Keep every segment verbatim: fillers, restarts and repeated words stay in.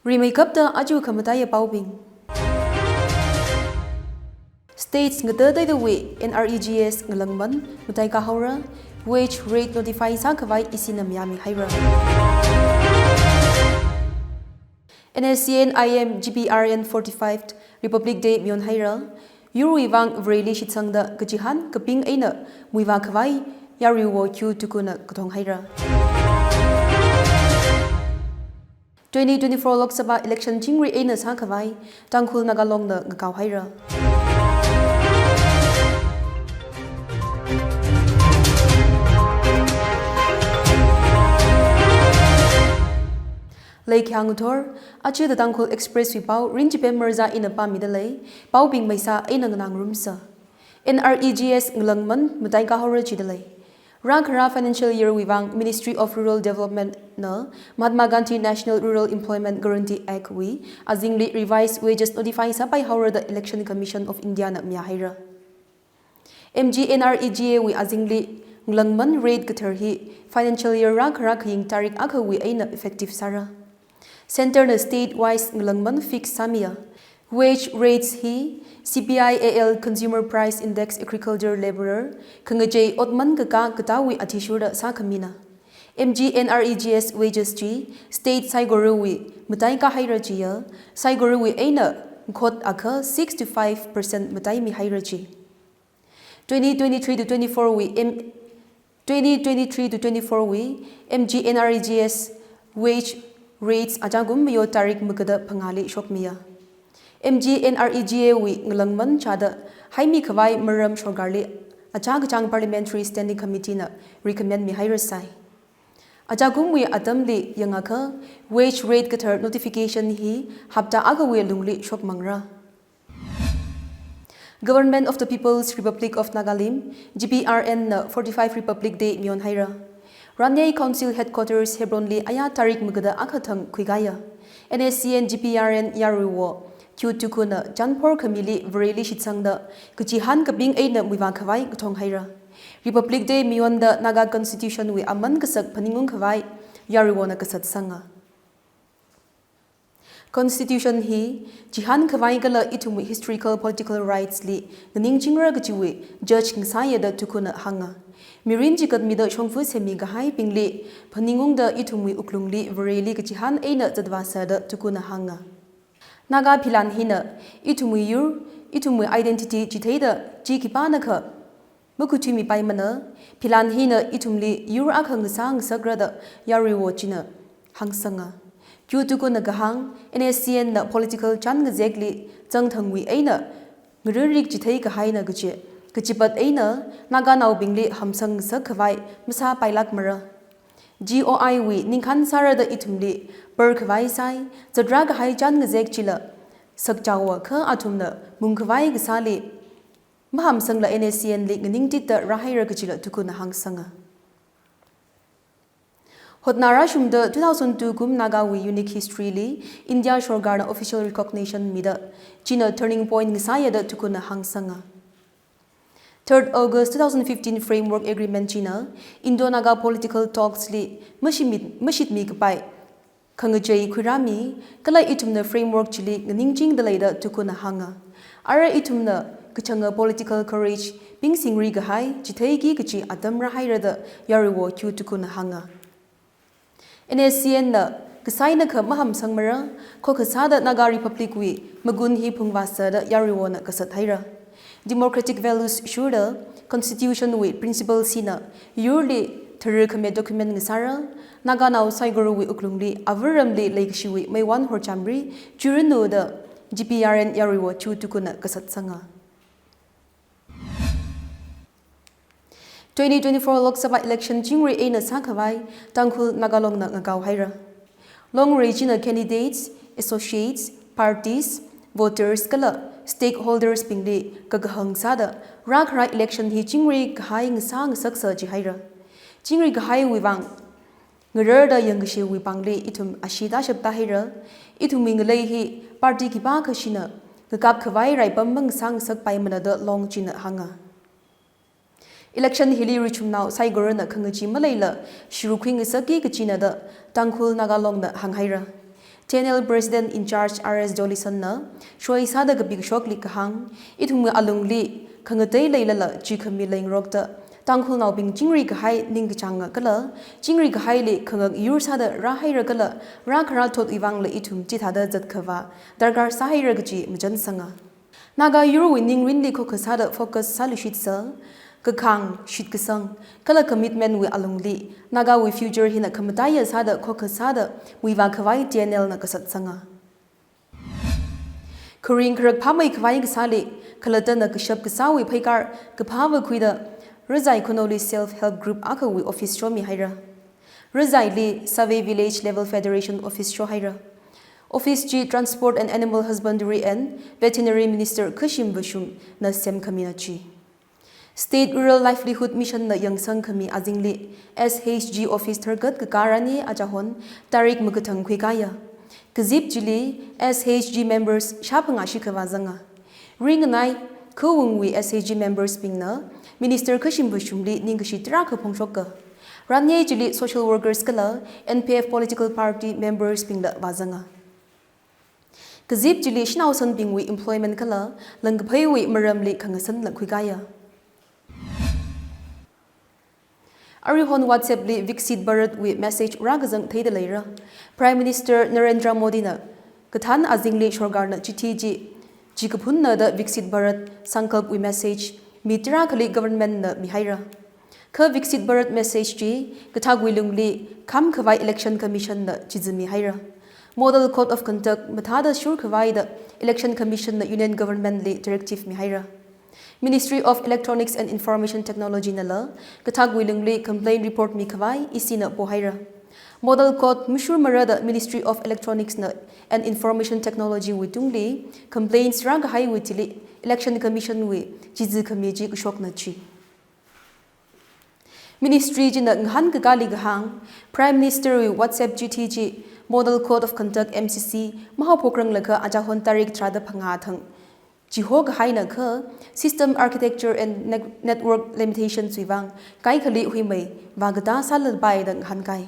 Rimeikapta aja khamataiya paobing. States ngateiteidawui N R E G S ngalangman mataikā haora, wage rate notify sākhavai ishina mayāmihaira. N S C N I M G P R N forty-five Republic Day mayonhaira. Yurwui vang Vareli shitsangda kachihān kaping eina muivākhavai Yaruiwo Q Tuku na kathonghaira. Twenty twenty-four Lok Sabha election chingri eina sākhavai Tangkhul Naga Long na ngakaohaira. Leikhyang uthor, aja The Tangkhul Express wui pao Rinchipem Marza ina pāmidalei, paobing maisā eina nganāngarumsa. N R E G S ngalangman mataikā haora jidalei. Rākhara financial year wui vang Ministry of Rural Development na Mahatma Gandhi National Rural Employment Guarantee Act wui azingli revised wages notify sāpai haora da Election Commission of India na mayāhaira. M G N R E G A wui azingli ngalangman rate kathar hi financial year rākhara khaying tarik akhawui eina effective sāra. Centre na state wise ngalangman fix sāmiya. Wage rates hi C P I A L, Consumer Price Index, Agriculture Labourer, khangachei otman kakā katāwui athishurda sākhamina. M G N R E G S wages chi state saikorawui mataikā haira jiya, saikorawui eina khot akha six to five percent mataimihaira ji. Twenty twenty-three to twenty-four wui M-, twenty twenty-three to twenty-four wui M G N R E G S wage rates ajakum mayo tarik magada phangāli shokmiya. M G N R E G A wui ngalangman chāda haimikhavai maram sorkarli achā kachāng Parliamentary Standing Committee na recommend mihairasai. Ajakumwui atamli yangakha wage rate kathar notification hi hapta akhawui lungli shokmangra. Government of the People's Republic of Nagalim, G P R N na forty-five Republic Day mayonhaira. Ranyei Council Headquarters Hebron li aya tarik magada akha thang khuikaya. N S C N G P R N Yaruiwo Q Tuku na chanphor khamili Vareli shitsangda kachihān kaping eina muivākhavai kathonghaira. Republic Day mayonda Naga Constitution wui aman kasak phaningungkhavai Yaruiwo na kasatsanga. Constitution hi chihānkhavai kala ithumwui historical political rights li nganingchingra kajiwui judge ngasāya da Tuku na hānga. Mirin chikatmida shongfa semikahaibingli phaningungda ithumwui wuklungli Vareli kachihān eina zatvāsa da Tuku na hānga. Naga philan hina ithumwui yur, ithumwui identity chitheida chi khipānakha makhuithuimipaimana, philan hina ithumli yur akha ngasā ngasakra da Yaruiwo china hāngsanga. Q Tuku na kahāng, N S C N na political chān ngazekli zangthangwui eina ngarinrik chitheikahaina kaji, kachipat eina Naganaobingli hamsang ngasakkhavai masāpailākmara. G O I wui ningkhān sāra da ithumli parkhavai sai, zatrākahai chān ngazek chila sakchaowa kha athumna mungkhavai kasāli mahamsangla N S C N li nganingtitda rāhaira kajila Tuku na hāngsanga. Hotnarāshungda two thousand two kum Nagawui unique history li India sorkarna official recognition mida china turning point ngasāya da Tuku na hāngsanga. Third August two thousand fifteen Framework Agreement china Indo-Naga political talks li mashimit, mashitmikapai khangachei khuirāmi, kala ithumna framework chili nganingchingda lei da Tuku na hānga. Ara ithumna kachanga political courage pingsingri kahai chitheiki kachi atam rāhaira da Yaruiwo Q Tuku na hānga. N S C N na kasainakha mahamsangmara, khokkha sāda Naga Republic wui magun hi phungvāsa da Yaruiwo na kasathaira. Democratic values shurda, Constitution wui principles hina yurli tharākhami document ngasāra, Naganao saikorawui wuklungli avaramli leikashiwui meiwan horchamri chuiranu da G P R N Yaruiwo Q Tuku na kasatsanga. Twenty twenty-four Lok Sabha election chingri eina sākhavai Tangkhul Naga Long na ngakaohaira. Long rei china candidates, associates, parties, voters kala stakeholders bingli kakahang sāda rākhara election hi chingri kahai ngasā ngasaksa jihaira. Chingri kahaiwui vang ngararda yangkashiwui pāngli ithum ashee tāshapta haira. Ithumwui ngalei hi party khipākhashina ngakapkhavai raipam mangasā ngasakpaimana da Long china hānga. Election hili richumnao saikorana khangachee maleila shurukhui ngasakki kachina da Tangkhul Naga Long na hānghaira. T N L President in Charge R S Jolison na shoi sāda kapi kashokli kahāng, ithumwui alungli khangatei leilala chi khami leingarokta, Tangkhulnaobing chingri kahai ningkachānga kala chingri kahaili khangak yur sāda rāhaira kala rākhara thotwui vangla ithum chithāda zatkhavā darkar sāhaira kaji machansanga. Naga yurwui ningrinli khokha sāda focus sāluishitsa, kakhāng, shitkasang kala commitment wui alungli Nagawui future hina khamataiya sāda khokha sāda muivā khavai T N L na kasatsanga. Kharing kharak phāmei khavai kasāli khalattana kashap kasāwui pheikar kaphāva khuida Razai Khonoli Self Help Group akhawui office shomihaira. Razaili Save Village Level Federation Office shohaira. Office chi Transport and Animal Husbandry and Veterinary Minister Khashim Vashum na semkhamina chi. State Rural Livelihood Mission na yangsangkhami azingli S H G office tharkat kakā rani achahon tarik makathang khuikāya. Kazip chili S H G members shāphangā shikhavā zanga. Ringanai, khawungwui S H G members bingna Minister Khashim Vashumli ningkashi tarākha phongshoka. Ranye chili social workers kala N P F political party members bingla vāzanga. Kazip chili shanao sanbingwui employment kala langkapheiwui maramli khangasanla khuikāya. Aruihon WhatsApp li Viksit Bharat wui message rākazang theida leira. Prime Minister Narendra Modi na kathān azingli sorkarna chithi chi, chi kaphunnada Viksit Bharat Sankalp wui message mi tarākhali government na mihaira. Kha Viksit Bharat message chi kathakwui lungli kham khavai Election Commission na chizimihaira. Model Code of Conduct mathāda shur khavai da Election Commission na Union Government li directive mihaira. Ministry of Electronics and Information Technology nala kathakwui lungli complaint report mikhavai E C na pohaira. Model Code mashurmara da Ministry of Electronics na and Information Technology wui tungli complaints rākahaiwui thili Election Commission wui chizi khami chi kashokna chi. Ministry china ngahānkakāli kahāng, Prime Minister wui WhatsApp chithi chi Model Code of Conduct M C C mahaophokranglakha achahon tarik tharāda phangā thang chiho kahaina kha system architecture and ne-, network limitations wui vang kaikhali huimei vākatā sālapai da ngahānkai.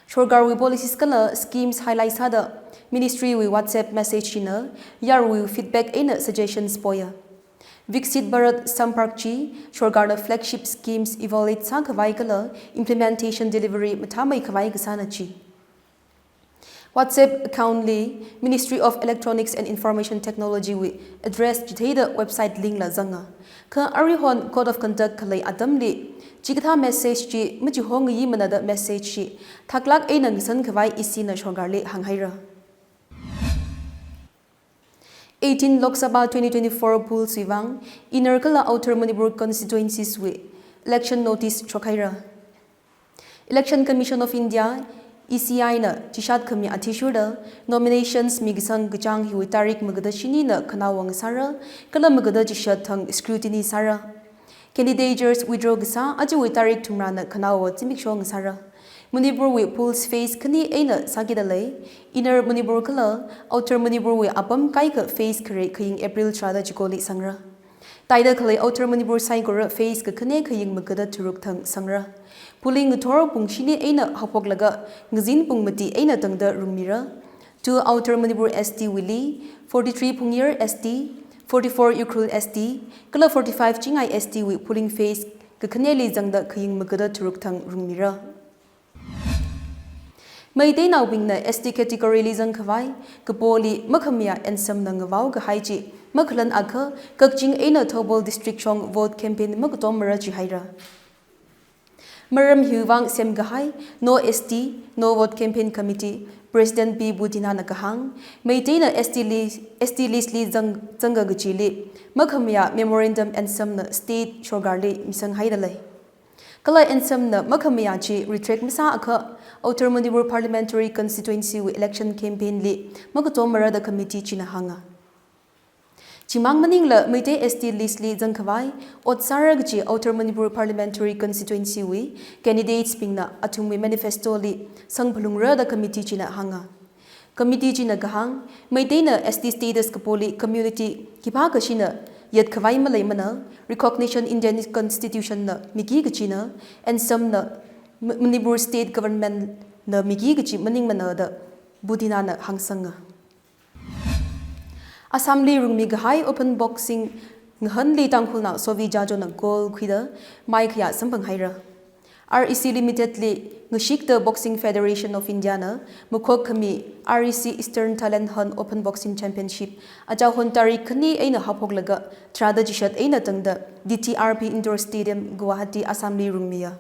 Sorkarwui policies kala schemes highlight sāda Ministry wui WhatsApp message china yarwui feedback eina suggestions poya. Viksit Bharat Sampark chi sorkarna flagship schemes evaluate sākhavai kala implementation delivery mathāmei khavai kasāna chi. WhatsApp account li Ministry of Electronics and Information Technology wui address chitheida website link la zanga. Kha aruihon Code of Conduct khalei atamli chikathā message chi machihongayi manada message chi thaklāk eina ngasankhavai E C na sorkarli hānghaira. Eighteen Lok Sabha twenty twenty-four polls wui vang Inner kala Outer Manipur constituencies wui election notice shokhaira. Election Commission of India, E C I na chishat khami athishurda nominations mikasang kachāng hiwui tarik makada shinina khanaowa ngasāra, kala makada chishat thang scrutiny sāra. Candidatures withdraw kasā ajawui tarik thumrana khanaowa zimiksho ngasāra. Manipur wui polls phase khani eina sākida lei, Inner Manipur kala Outer Manipur wui apam kaikha phase khare khaying April tharāda chikoli sangra. Taida khalei Outer Manipur saikora phase kakhane khaying makada tharuk thang sangra. Polling ngathor pung shini eina haophoklaga ngazin pung mati eina tangda rungmira. Two Outer Manipur S T wuili, forty-three Phungyar S T, forty-four Ukhrul S T, kala forty-five Chingai S T wui polling phase kakhaneli zangda khaying makada tharuk thang rungmira. Meiteinaobingna S T category li zangkhavai kapoli makhamayā ensemna ngavao kahai chi makhalan akha Kakching eina Thoubal District shong vote campaign makatom mara chihaira. Maram hiwui vang semkahai No S T, No Vote Campaign Committee President P Budina na kahāng, Meiteina S T li, S T list li zang, zanga kachili makhamayā memorandum ensemna state sorkarli misanghaida lei. Kala ensemna makhamayā chi retract masā akha Outer Manipur Parliamentary Constituency wui election campaign li makatom mara da committee china hānga. Chimang maningla Meitei S T list li zangkhavai ot sāra kachi Outer Manipur Parliamentary Constituency wui candidates bingna athumwui manifesto li sangphalungra da committee china hānga. Committee china kahāng, Meiteina S T status kapoli community khipākhashina yatkhavai maleimana, recognition Indian Constitution na miki kachina, ensemna M-, Manipur State Government na miki kachi maningmana da Budinana hāngsanga. Assamli rungmi kahai open boxing ngahanli Tangkhulnao Sovi Jajona gold khuida maikhayā samphang haira. R E C Limited li ngashikta Boxing Federation of India na makhok khami R E C Eastern Talent Hunt Open Boxing Championship achahon tarik khani eina haphoklaga tharāda chishat eina tangda D T R P Indoor Stadium, Guwahati, Assamli rungmiya.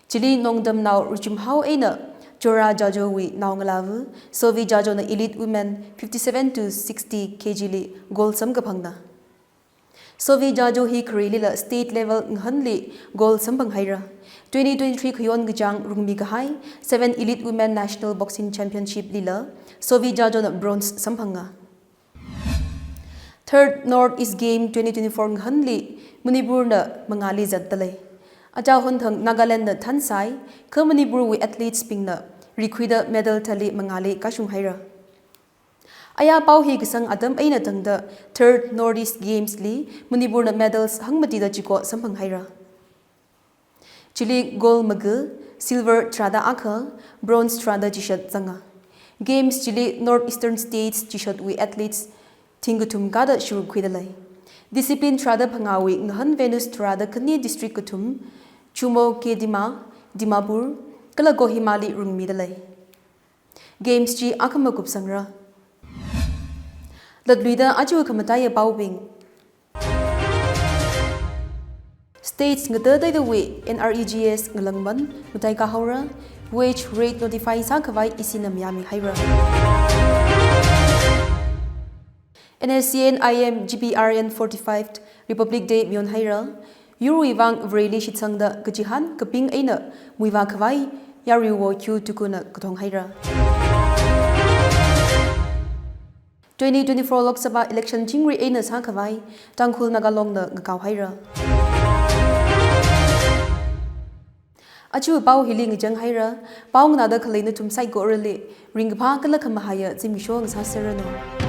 Chili Nongdamnao Ruchumhao eina Chora Jajowui naongalāva Sovi Jajona Elite Women fifty-seven to sixty K G li gold samkaphangna. Sovi Jajo hi khareilila state level ngahanli gold samphang haira. Twenty twenty-three khayon kachāng rungmi kahai seven Elite Women National Boxing Championship lila Sovi Jajona bronze samphanga. Third North East Game twenty twenty-four ngahanli Manipurna mangāli zatdalei. Achahon thang Nagalandna thansai, kha Manipurwui athletesbingna rikhuida medal thali mangāli kashung haira. Aya pao hi kasang atam eina tangda Third North East Games li Manipurna medals hangmatida chiko samphang haira. Chili gold maga, silver tharāda akha, bronze tharāda chishat zanga. Games chili North Eastern States chishatwui athletes thingkathum kāda shuruk khuidalei. Discipline tharāda phangāwui ngahan venues tharāda khani district kathum, Chumo Kedima, Dimapur, kala Kohimali rungmidalei. Games chi akhama kupsangra. Latluida aja khamataiya paobing. States ngatateidawui N R E G S ngalāngman mataikā haora, wage rate notify sākhavai isina mayāmi haira. N S C N I M G P R N forty-five Republic Day mayon haira. Yurwui vang Vareli shitsangda kachihān kaping eina muivā khavai yaruiwo Q Tukuna kathong haira. Twenty twenty-four Lok Sabha election chingri eina sākhavai Tangkhul Naga Longna ngakao haira. Aja pao hili ngachang haira, pao nganāda khalei nathum saikorali ringkaphā kala khamahaiya zimiksho ngasāserranu.